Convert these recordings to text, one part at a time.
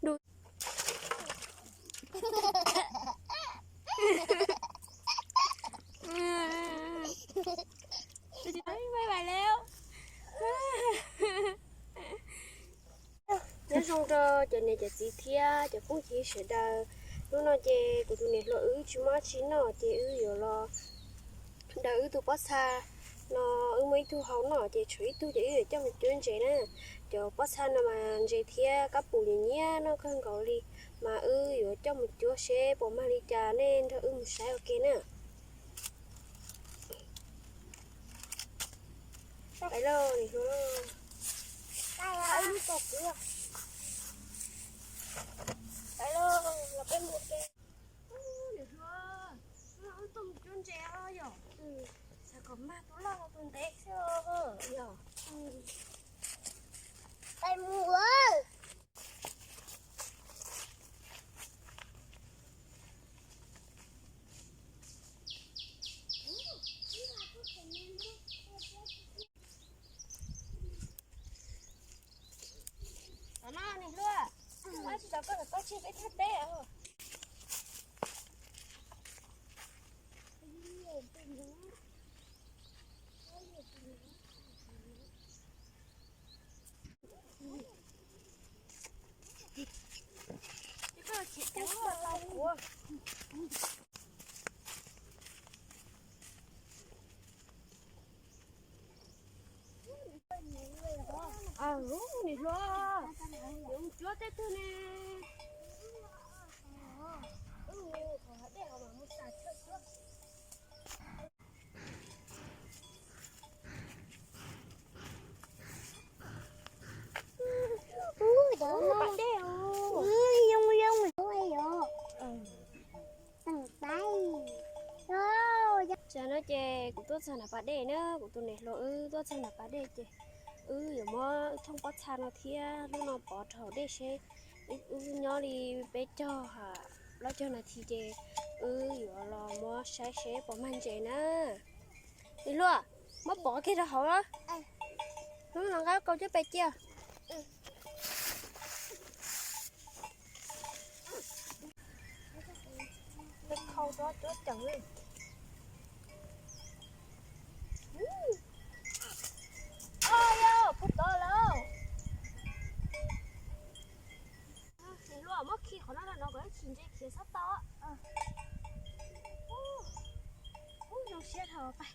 Dub. Bye bye lawm. Nyob zoo rau cov niam cov txiv thiab cov phooj ywg sawv daws. Hnub no ces kuv tus niam hluas wb tsis muaj dab tsi noj ces wb yuav los daws wb tus pob txha no. Wb muaj ib tug hau noj ces tshuav ib tug ces wb yuav coj mus cuab ntses na. Cov pob txha no mas ntses thiab kab pum nyiam nyiam noj kawg nkaus li, mas wb yuav coj mus cuab seb puas mag li cas, nej nrog wb mus saib ua ke na. Pais lauj niam hluas. Pais lauj, los peb mus ua ke. Niam hluas, wb tuaj mus cuab ntses os yom. Xav kom mag tus loj tus ntev xwb yom. Pais mus. Tom no niam hluas, muaj ib tug tau koj kom koj tseg peb thaj teb os. Niam hluas, yuav mus cuab tej twg ne? Tsam no ces kuv tuaj txog nram pas dej na, kuv tus niam hluas wb tuaj txog nram pas dej ces wb yuav muab thooj pob txha no thiab lub no pov rau hauv dej seb wb nyob li peb caug ha plaub caug nas this ces wb yuav los muab saib seb puas mag ntses na. Niam hluas, muab pov kiag rau hauv los. Hnub no nqa kau coj pes cia. Tej khau rov cuab ceev li. Yog puag tod lawm. Niam hluas, muab khi qhov no rau no kom ib chim ntses khiav txhob tau. Ub, zoo siab dhau. Pais,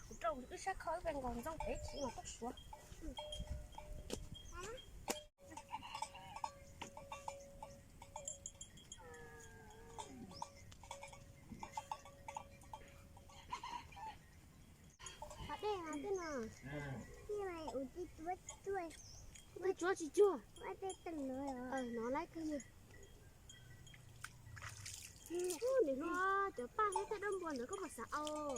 kuv rau wb sab khau ib pliag nkaus ntxooj pem ib chim mas tuaj suav. Pas dej mas tej no, tej no ua tib tsuab tsuag, tib tsuab tsis cuag. Hnov laib kawg na. Niam hluas, cov paj thiab tej dab npua ntawd koj puas xav au?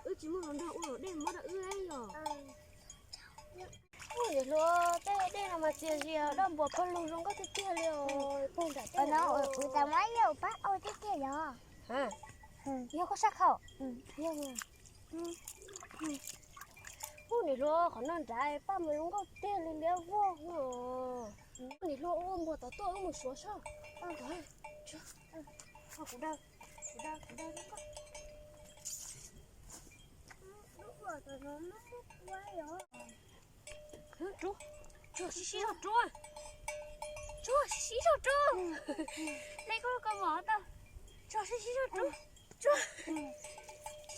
Wb tsis muaj hluas nraug ua luam dej muab rau wb yom. Niam hluas, tej dej no mas txias zias, dab npua pawg lug zoo nkauj tiag tiag li os. Pag nram tej no kuv tas muab yog pab au tiag tiag yog. Yog koj sab khau. Ub, niam hluas, qhov no nrad paj mas zoo nkauj tiag li liab vog no. Niam hluas, ua npua tod tuaj wb mus suav soj. Kuv daws, kuv daws, kuv daws koj. Rub, tsuag sib sib zog rub, tsuag sib sib zog rub. Dej koj koj mos tau, tsuag sib sib zog rub, tsuag,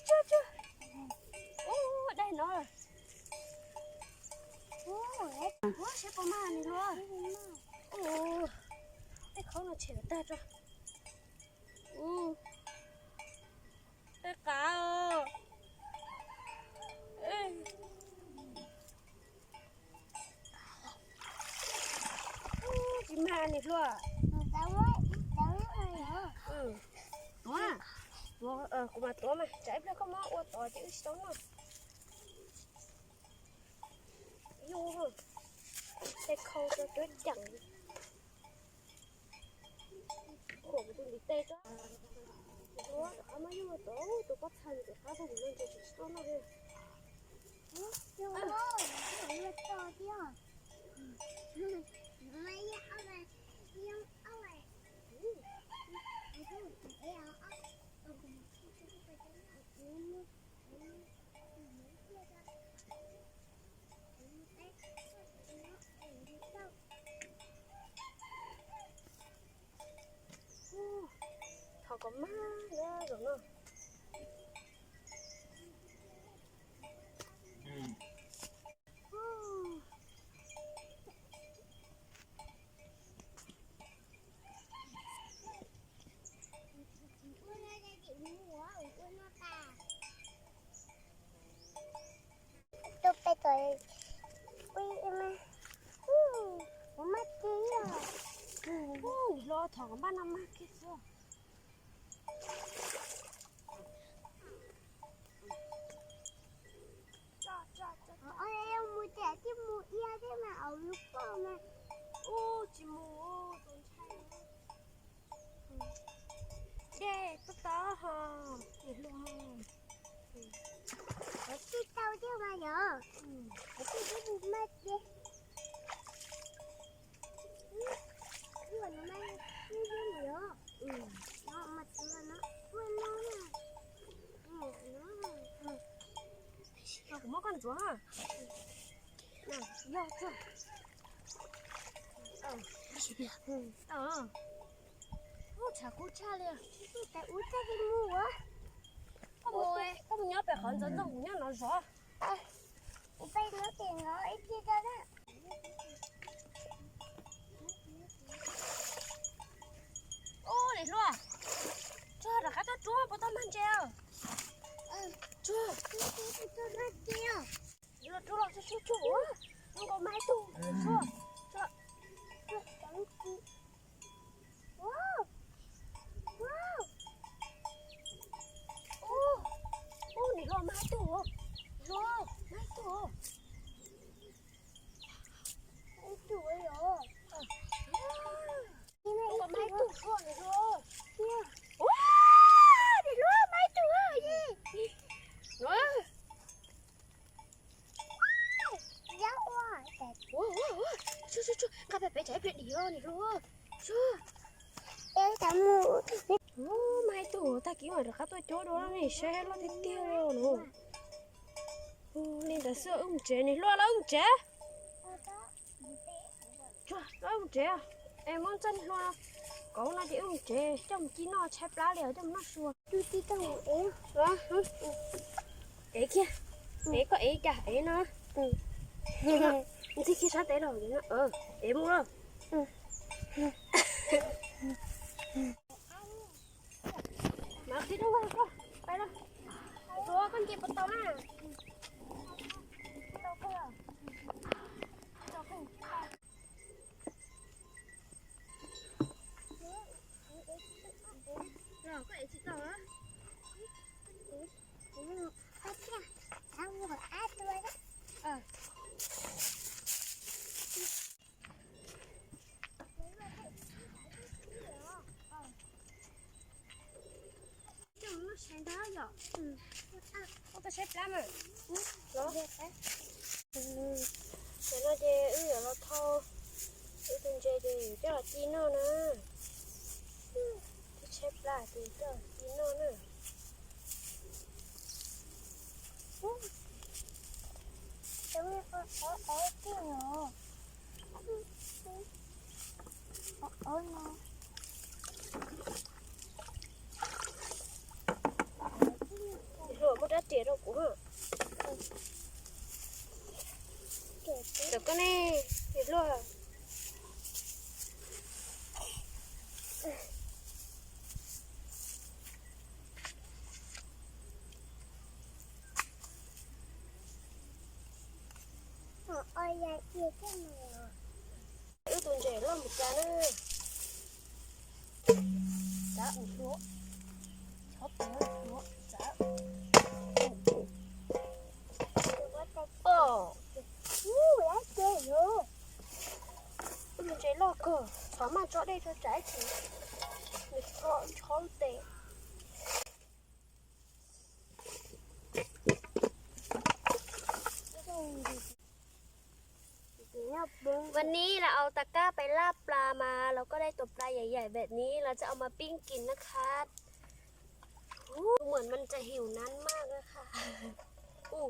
tsuag, tsuag. Ub, dej no. Ub, seb puas mag niam hluas. Ub, tej khaub no tshem kom tag tso. Ub, tej qav os. Tsis mag niam hluas. Tuav, tuav, kuv mam tuav mas tsam ib pliag koj muab ua tod ces wb tsis tau noj. Yus, tej khau rau cuab ceem. Khuam kuv tus ntiv tes tso. Rov qab muab yus tuav tus pob txha tus qab tag kuv no ces tsis tau noj li. Yus, yus, yus tso thiab. Mas, zaum no. Tus pem tod, ui, ua mas, ua mas tsis yog. Ub, hlo thov kom npaj no mas kiag xwb. Mus tias tij mus ia thiab mas au lub poj mas. Ub, tsis mus, tus ntshai. Dej tob tob ho, niam hluas ho. Kav tsij tau thiab mas yog. Kav tsij thiab mus mas dej. Ua no mas, no mas tsuav no, ua no na. Kuv muab koj ntxuav. Yog tsuag. Ub, tshav kub tshaj li. Koj mus, koj mus nyob pem qhov ntxoov ntxoo, kuv nyob no zov. Ub, niam hluas, tsuag rov qab tuaj rub puas tau mag ntses os? Tsuag, tsuag los tsuag tsuag, zoo nkaus mas ib tug tsuag. Ub, niam hluas, mas ib tug, hluas, mas ib tug. Ib tug os. Mas ib tug hluas, niam hluas. Ua, niam hluas, mas ib tug os. Ua, ua, ua, nqa pem pem tsam ib pliag dim os niam hluas. Ub, mas ib tug tag kis mas rov qab tuaj cuab dua ne, saib loj tiag tiag li no. Ua li ntawd xwb, wb mus tsev, niam hluas, los wb mus tsev. Los wb mus tsev, es muab ntxaj niam hluas kauv no ces wb mus tsev coj mus ci noj, tshaib plab li os, coj mus noj su. Ev kiag, ev koj ev cas ev no. Ntxig kiag sab tes los, ev mus lauj. Mas qhib rau koj, pais lauj. Ua koj nce puas tau na? Los koj ev tsis tau. Coj mus noj saib ntag yom. Ua koj saib plab mas. Los, tam no ces wb yuav los thau wb tus ntses ces yuav coj los ci noj na. Wb tshaib plab ces coj los ci noj na. Hluas, muab rab riam rau kuv. Cov koj ne, niam hluas. Wb tus ntses loj mus cas na. Tsav ua hluav, chob pov hluav tsav. Wb tus ntses loj kawg, thov maj tso dej tso tsam ib chim nws chob tes.วันนี้เราเอาตะกร้าไปล่าปลามา เราก็ได้ตัวปลาใหญ่ๆแบบนี้ เราจะเอามาปิ้งกินนะคะ ดูเหมือนมันจะหิวนานมากเลยค่ะ อู้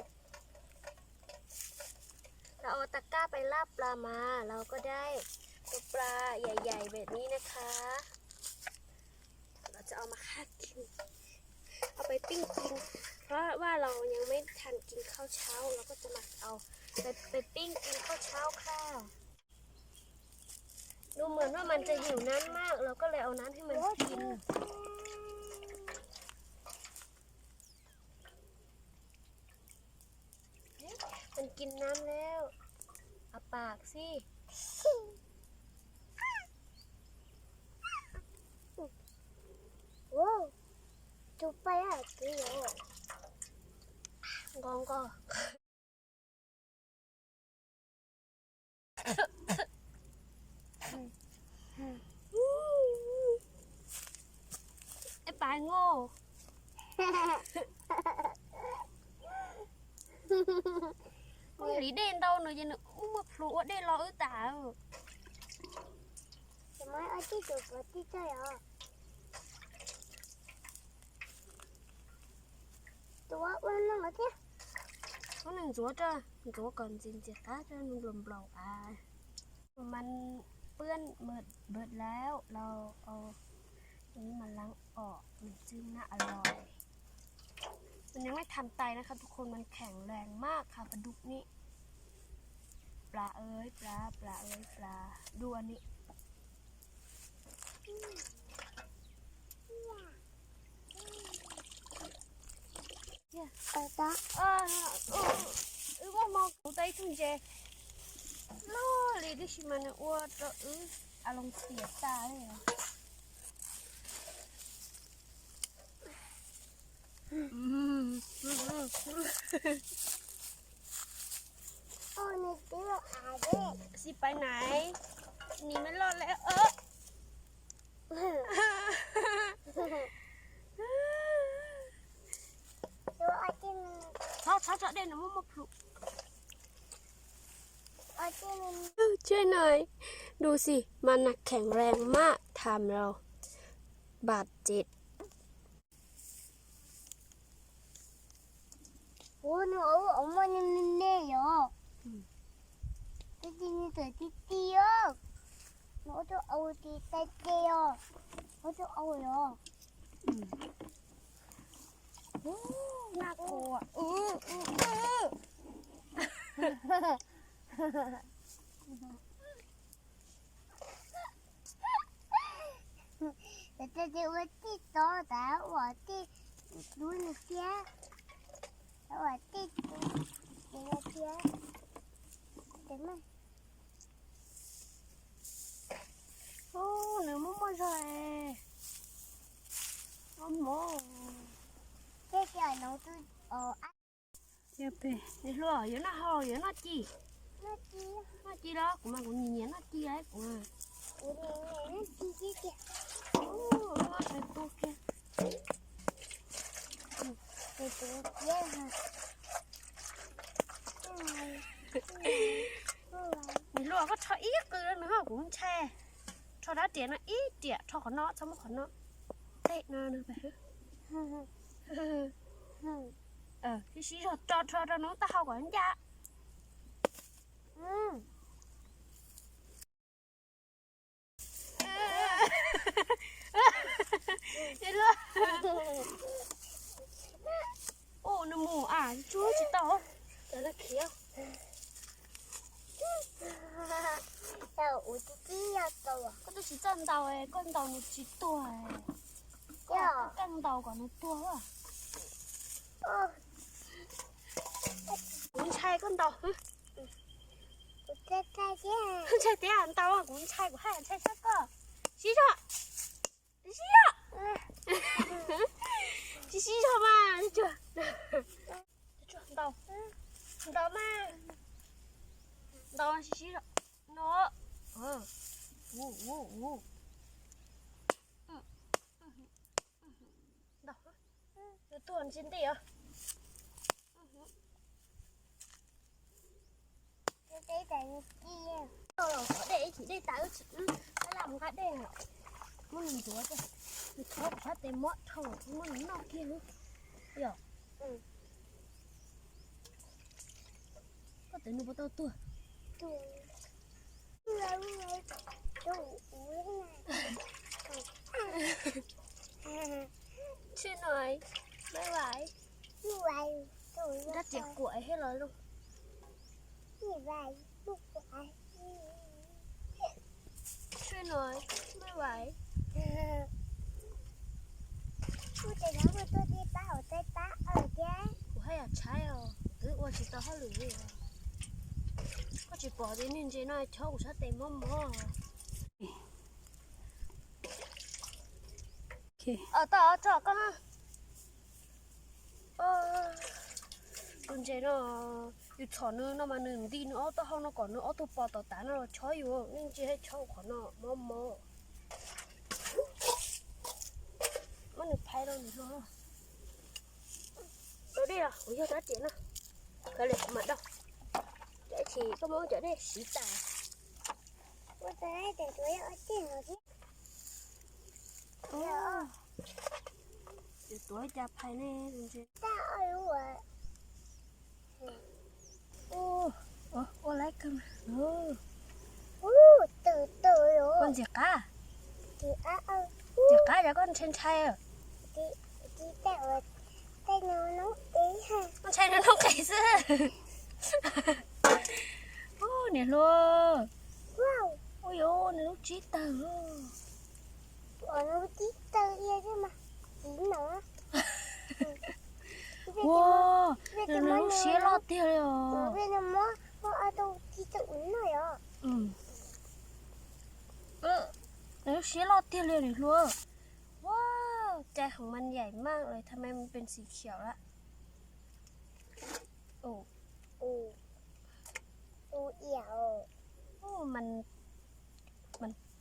เราเอาตะกร้าไปล่าปลามา เราก็ได้ตัวปลาใหญ่ๆแบบนี้นะคะ เรา จะเอามาฆ่ากิน เอาไปปิ้งกิน เพราะว่าเรายังไม่ทันกินข้าวเช้า เราก็จะมาเอาไปไปปิ้งกินข้าวเช้าค่ะ ดูเหมือนว่ามันจะหิวน้ำมาก เราก็เลยเอาน้ำให้มันกิน มันกินน้ำแล้ว เอาปากสิ Wow, tus pais a, tus yog nqos nqos. Ib pais nqos. Wb hliv dej ntau no ces nws muaj plhus ua dej los wb tas. Ua ua no thiab. Muab nws ntxuav rau, ntxuav kom ntxias ntxias qab rau nws nplaum nplaum av. มันเปื้อนหมดหมดแล้ว เราเอาอันนี้มาล้างออก มันจึงน่าอร่อย มันยังไม่ทันไตนะครับทุกคน มันแข็งแรงมากค่ะปลาดุกนี่ ปลาเอ้ยปลา ปลาเอ้ยปลา ดูอันนี้ Wb muab hmo kuv tau ib tug ntses loj li tib si mas nws ua rau wb a loo tiam tas li. Xib pais nais, nim me loj le. Txhob txhob tso dej nws muaj muaj plhus. Trên này, đùa gì mà nặng khèng rèng má tham rồi. Bạt chết. Ua nws ua ua muaj nws me me yom. Tib tib nws txawm tib tib os. Nws ua rau au tib tib tib os. Ua rau au yom. Nag khuav. Ua tij tod tas ua tij dub li thiab, ua tij dub li thiab. Nws muaj muaj zog, muaj mov. Thiab ces nws twb Nws hluas, yuav noj hau yuav noj ci? Noj ci los, kuv mas kuv nyiam nyiam noj ci li kuv. Nws tu kiag. Nws hluas, koj rho ib qw rau nws, kuv ntshai. Rho rab riam no ib riam, rho qhov no, txhob muab qhov no. Tej no, sib sib zog rho rho rau nws taub hau kom ncaj. Ua nws mus a, tsuag tsis tau. Koj twb tsis txawj ntaus, koj ntaus nws tsis tuag. Koj ntaus kom nws tuag. Kuv ntshai koj ntaus. Ntshai tias ntaus kuv ntshai, kuv haj ntshai tshaj koj. Sib zog, sib zog, tsis sib zog mas. Ntaus, ntaus mas, ntaus sib sib zog no. Ntaus, nws tuag tsis nti os. Dej tas, ib chim dej tas wb tsis, wb laj mus nqa dej, muab nws ntxuav thiab, nws thov kuv sab tes muab dhau, muab nws noj kiag. Yog koj tes nws puas tau tuag? Sib no, bye bye. Rab riam kuam thiab los lub. Sib no, bye bye. Kuv haj yam tshaib os, twb ua tsis tau hauj lwm li. Koj tsis pom tias niag ntses no chob kuv sab tes mob mob. Tau tso koj. Tus ntses no, yus txhom nws no mas nws nti nws ob taub hau no kom nws ob tug pos tom tav no los chob yus, nej ntsia chob qhov no mob mob. Muab nws phais rau nws no. Dau dej los kuv yog rab riam no. Khav liam kuv mam dau. Cov ib chim koj muab cov dej siv tas. Yuav tuav li cas phais ne? Ua laiv kawg mas. Koj ntxim qab, ntxim qab cov koj ntshai ntshai. Koj ntshai noob qes xwb. Niam hluas, ua yuav nws lub tsib tawg. Ua, nws lub siab loj tiag li os. Nws lub siab loj tiag li niam hluas. Wow, cai heev,มันใหญ่มากเลย ทำไมมันเป็นสีเขียวละ มัน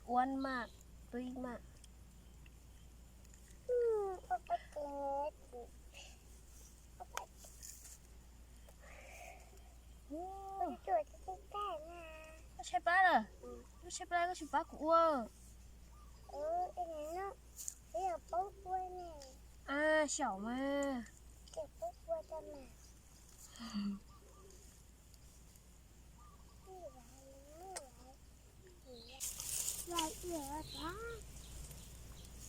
อ้วนมาก ตุ้ยมาก Koj tshaib plab lawm, koj tshaib plab koj tsis pab kuv ua. A, xyaum mas.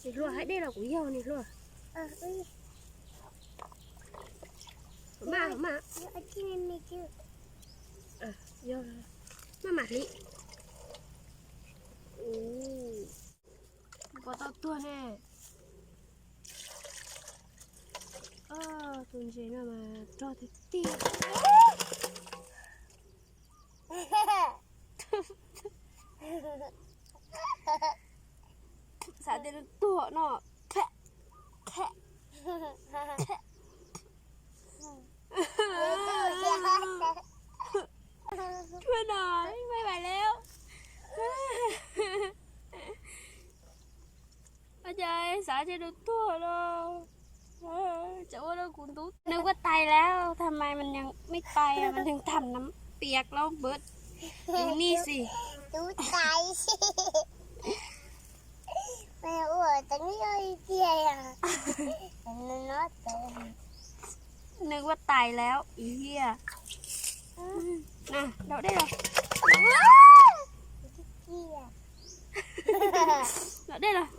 Niam hluas, hais dej los kuv yog niam hluas. Maj, maj, maj mam hliv. Puas tau tuag ne? Tus ntses no mas rog tiag tiag. Xav tias nws tuag no. Tsuag no, bye bye lawm. Ua cas xav tias nws tuag los, tseem ua rau kuv ntub. Nws quaj tais lawm, thaum mas mas yeej mej tais mas yeej tham nam piav laub npawd. Nws nij xis. Tus tais. Nws quaj tais lawm ib hiaj. Dau dej los. Dau dej los.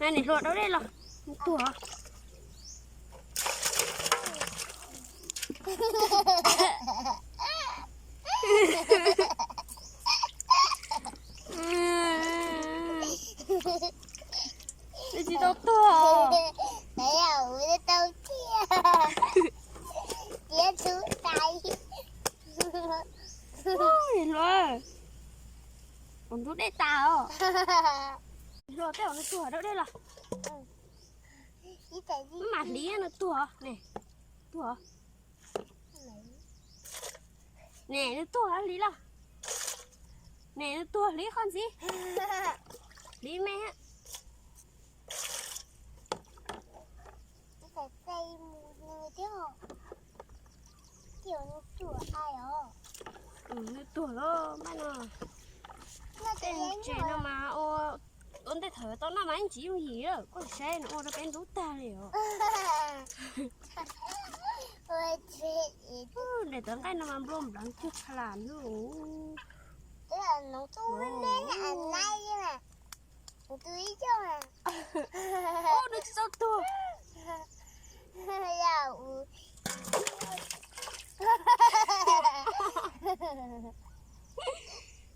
Niam hluas, dau dej los, nws tuag. Nws tsis tau tuag. Niam hluas, ua ntub dej tas os. Niam hluas, tej zaum nws tuag, dau dej los. Maj mam hliv, nws tuag ne. Tuag. Ne, nws tuag, hliv los. Ne, nws tuag, hliv qhov ntxiv. Hliv me. Nws tuag los mas no. Tej ntses no mas ua ntej thaum tau noj mas ib ntsis yooj yim lawm, koj saib nws ua rau peb ntub tag li os. Nres tau nqaij no mas nplua nplev cuag tshaj lam li. Nws tsis tau tuag.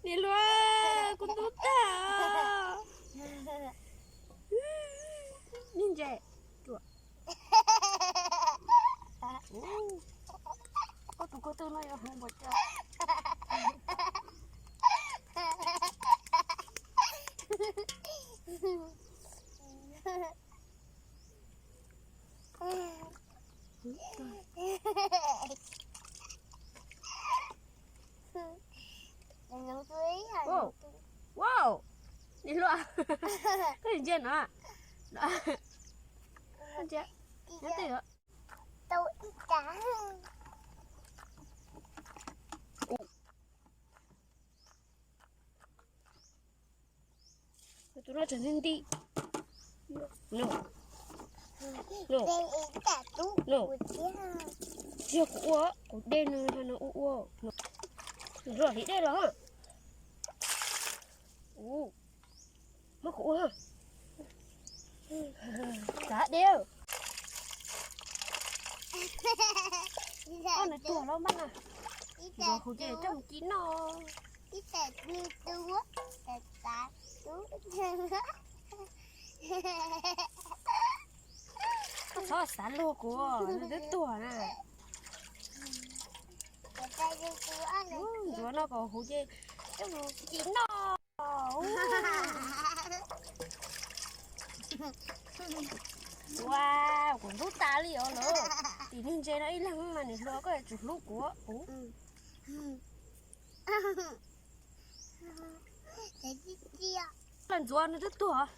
Niam hluas, kuv ntub tag. Niag ntses ruam. Koj tus ko tw no yuav hloov npaum cas? Wow, niam hluas, koj ntsia no. Ntsia, nyob twj ywm. Tus no tseem nti nti. No, no, tsis yog kuv ua, kuv de nws no ua ua. Nws los hliv dej los. Ua, muab kuv ua. Txav dej. Koj nws tuag los mas na. Ntxuav kuv ces coj mus ci noj. Koj txhob xav luag kuv, nws twb tuag na. Ntxuav no kom huv ces coj mus ci noj. Ua, kuv ntub tas li os lawm. Tim niag ntses no ib leeg mas niam hluas koj yuav tsum hlub kuv, kuv. Los ntxuav nws twb tuag.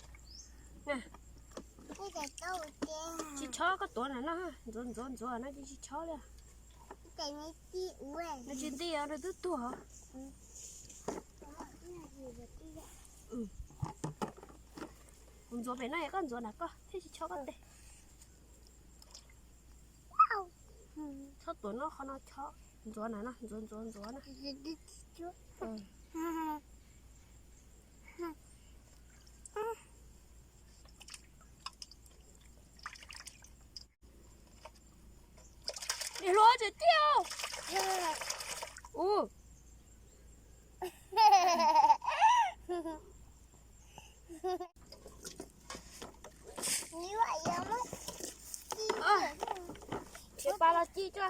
Tsis chob, koj tuav na no, ntxuav ntxuav ntxuav no ces tsis chob li. Nws tsis nti os, nws twb tuag. Kuv ntxuav pem no es koj ntxuav na koj thiaj tsis chob koj tes. Txhob tuav no, qhov no chob, ntxuav na no, ntxuav ntxuav ntxuav na. Niam hluas, tseem tiaj. Ua, tsis pas los ci tso.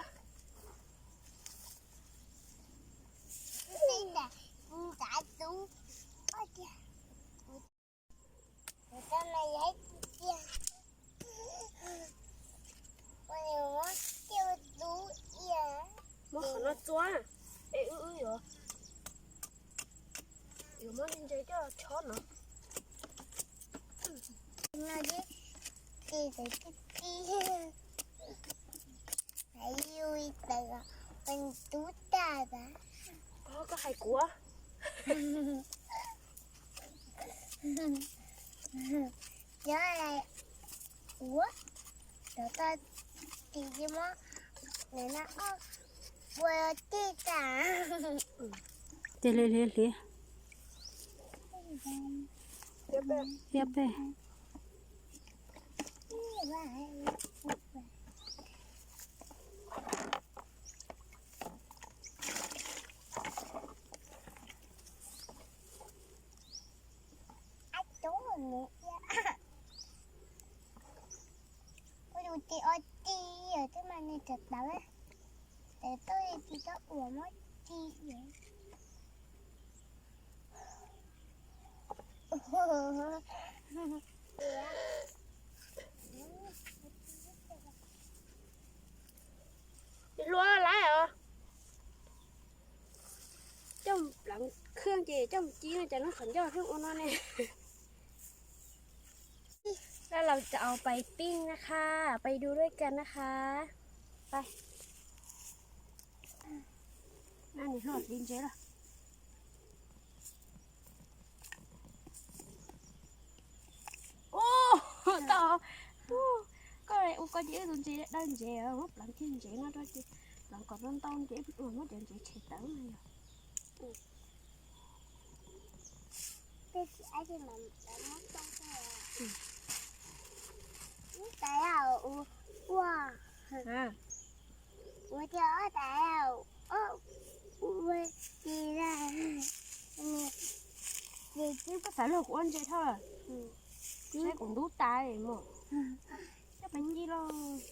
Muab qhov no txua, es wb wb yuav, yuav muab ntses coj chob no. Koj hais kuv. Ua, tes hliv hliv hliv. Liab peb. Ua tus tis o ti, twb mas nws tawv tawv, tawv tuaj li tis tau uas muab ci. Hluas lawm os. Coj pleev khw ces coj mus ci no ces lub qhov ncauj xwb ua no ne. Dab laug tau pais pij na kha, pais du dua kas na kha. Pais. Nws hluas hliv ntses lawm. Ub, tau. Koj Koj cia wb tus ntses dawb ntsev, muab pleev kiag ntsev no rau ces pleev kom ntau ntau ces wb muab cov ntsev tshem tawm na yog. Koj xav luag kuv ua ntses dhau, saib kuv ntub tas mog. Coj peb ci los.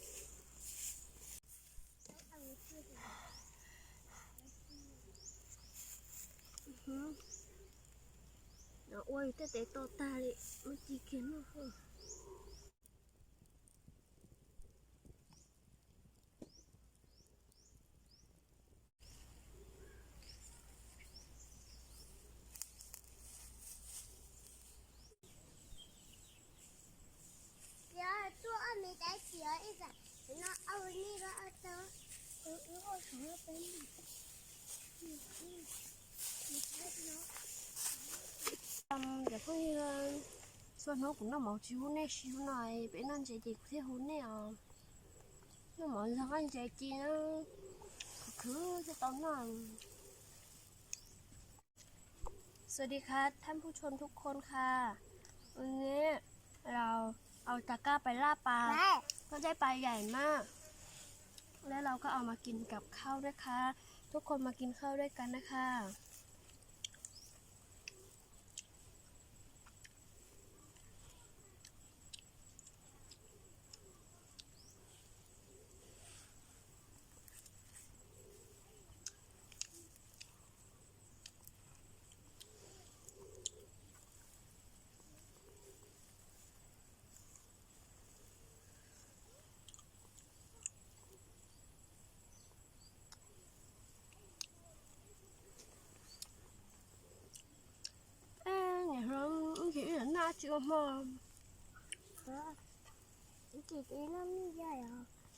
Ua tej tes to tag li, muab ci kiag noj. Cov phooj ywg, txhua hnub kuv noj mov tsis hu nej, tsis hu no, peb noj ntses ces kuv thiaj hu nej os. Noj mov nrog nqaij ntses ci, khwv khwv thiaj tau noj. สวัสดีครับ ท่านผู้ชมทุกคนค่ะ วันนี้เราเอาตะกร้าไปล่าปลา ก็ได้ปลาใหญ่มาก แล้วเราก็เอามากินกับข้าวด้วยค่ะ ทุกคนมากินข้าวด้วยกันนะคะ Niam hlob, ib chim wb yuav noj tsis ua hmo. Tsis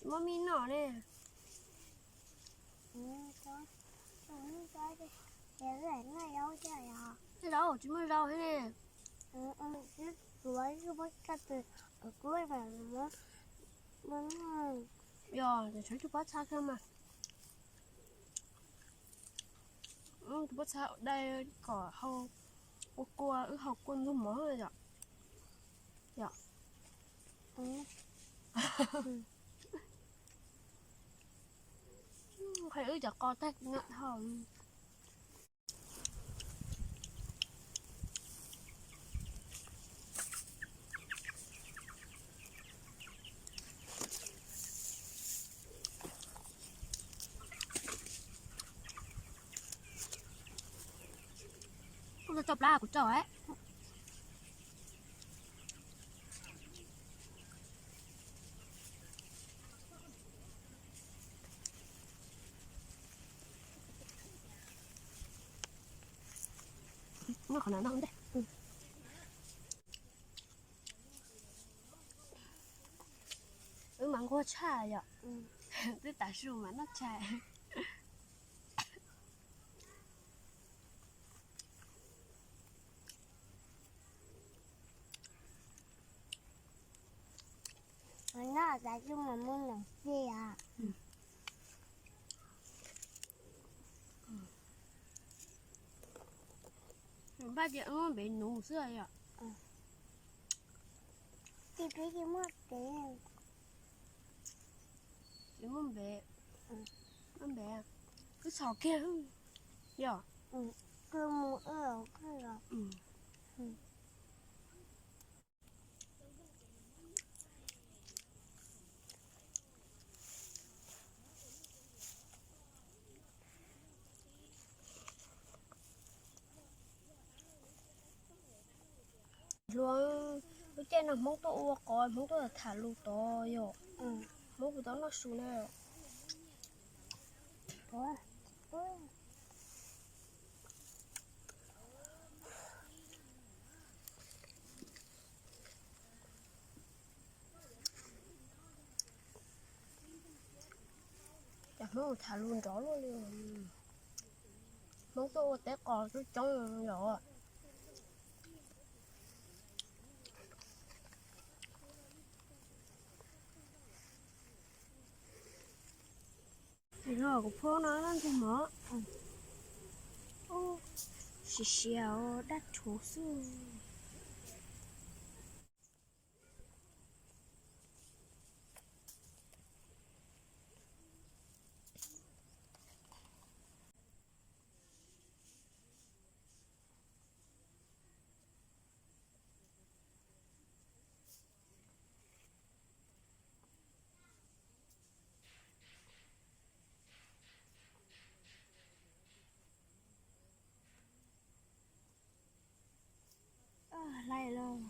muaj mij noj ne. Tej zaum tsis muaj zaus thiab ne. Yog, tshuav tus pob txha kiag mas. Tus pob txha dai kom hau kua kua, wb hau kua ntxuag mov yom. Yom. Qhia wb cov qos tag ngam dhau. Kuv tso plab kuv tso. Noj qhov no noj ntej. Wb mas nquag tshaj yom. Twb tav su mas noj tshaj. Noj tas su mas muaj noo xwb os. Npaj tias wb muab npev nuv xwb yom. Ces peb tsis muaj npev. Tsis muaj npev. Muaj npev, wb txhos kiag yom. Hluas, lub caij no Hmoob tuaj ua qos, Hmoob tuaj tham lus tod yom. Hmoob puas tau noj su na? Cov Hmoob tham lus nrov luaj li. Hmoob tuaj ua teb qos coob coob yom. Kuv phob no ntxuag mov. Siav siav dab rhuv xwb. Hlais los.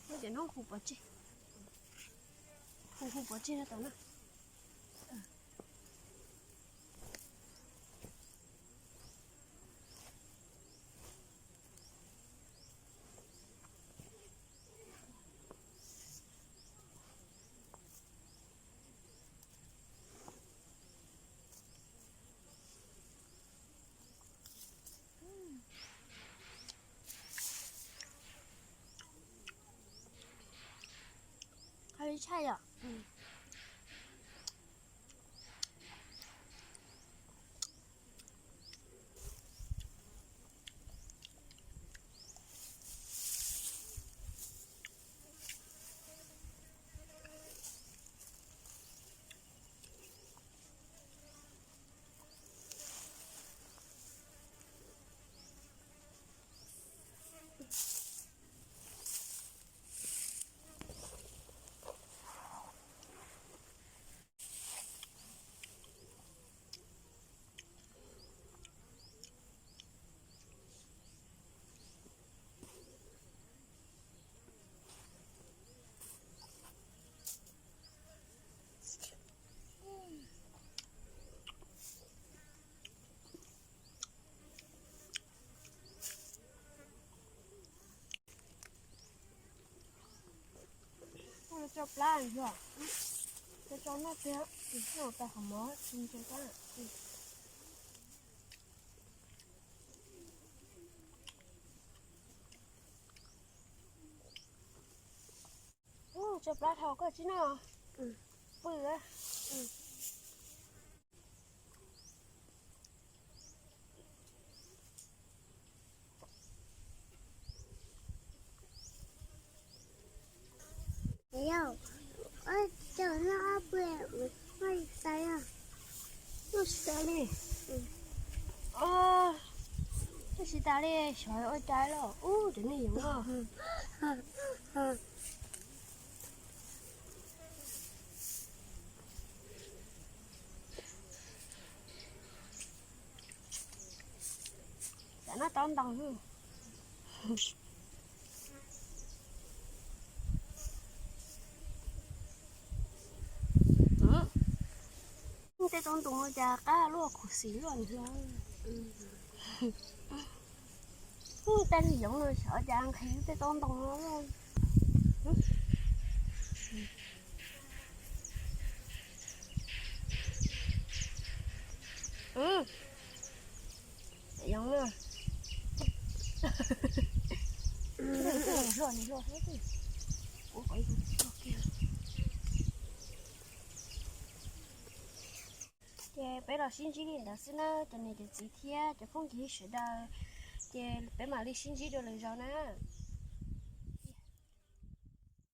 Cov no hu pov tseg, hu hu pov tseg no tau na. Qab li tshaj yom. Tso plab, tso noj tiag, tsis tau qhov mov tsis ntse. Tso plab dhau koj tsis noj. Pw. Yau, ua cas noj ob peb, noj tsis tas li. Noj tsis tas li, xyov ua cas los ub cov neeg yoov no. Tam no tau ntoo. Tej tau ntoo cas qab luaj khuv xim luaj. Tej neeg yoov no xyov cas nqhis tej tau ntoo no. Yoov na. Ces peb los sib ntsib li ntawd xwb na cov niam cov txiv thiab cov phooj ywg sawv daws, ces peb mam li sib ntsib dua lwm zaus na.